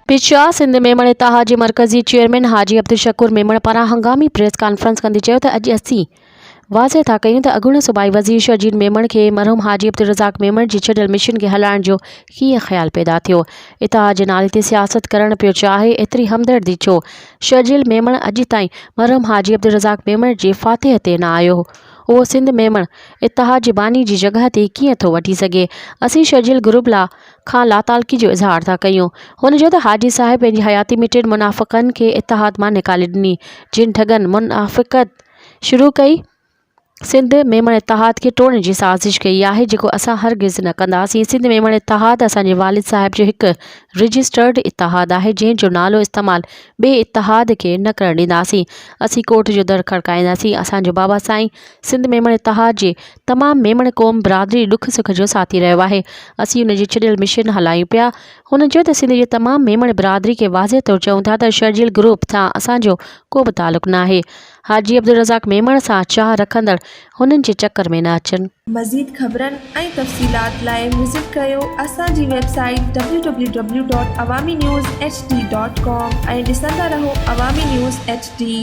پڇا، سنڌ ميمڻ اتحاد جي مرڪزي چيئرمين حاجي عبدالشڪور ميمڻ پاران هنگامي پريس ڪانفرنس ڪندي چيو ته اڄ اسين واضح ٿا ڪيون ته اڳوڻي صوبائي وزير شرجيل ميمڻ کي مرحوم حاجي عبدالرزاق ميمڻ جي ڇڏيل مشن کي هلائڻ جو ڪيئن خيال پيدا ٿيو؟ اتحاد جي نالي تي سياست ڪرڻ پيو چاهي، ايتري همدردي ڇو؟ شرجيل ميمڻ اڄ تائين مرحوم حاجي عبدالرزاق ميمڻ جي فاتح تي نه آيو. اهو سنڌ ميمڻ اتحاد جي باني جي جڳهه تي ڪيئن ٿو وٺي سگهي؟ اسين شرجيل گروپ لا کان لاتعلقي جو اظهار ٿا ڪيون. هن چيو ته حاجي صاحب پنهنجي حياتي ۾ ٽن منافقن کي اتحاد مان نيڪالي ڏني، جن ٺڳن منافقت شروع ڪئي، سنڌ ميمڻ اتحاد کي ٽوڙڻ جي سازش ڪئي آهي، جيڪو اسان هرگز نه ڪنداسين. سنڌ ميمڻ اتحاد اسان جي والد صاحب جو هڪ رجسٽرڊ اتحاد آهي، جنهن جو نالو استعمال ٻئي اتحاد کي نه ڪرڻ ڏينداسين. اسين ڪورٽ جو در کڙڪائينداسين. اسان جو بابا سائين سنڌ ميمڻ اتحاد جي تمام ميمڻ قوم برادري ڏک سک جو ساٿي رهيو آهي. اسين ان جي ڇڏيل مشن هلايون پيا. هن چيو ته سنڌ جي تمام ميمڻ برادري کي واضح طور چئون ٿا ته شرجيل گروپ سان اسان جو ڪو به تعلق ناهي. حاجي عبدالرزاق ميمڻ سان چاهه رکندڙ هنن جي چڪر ۾ نه اچن. مزيد خبرن ۽ تفصيلات لاء وزٽ ڪريو اسان جي website W W W dot Awami news H D dot com ۽ ڏسندا رهو عوامي نيوز ايڇ ڊي.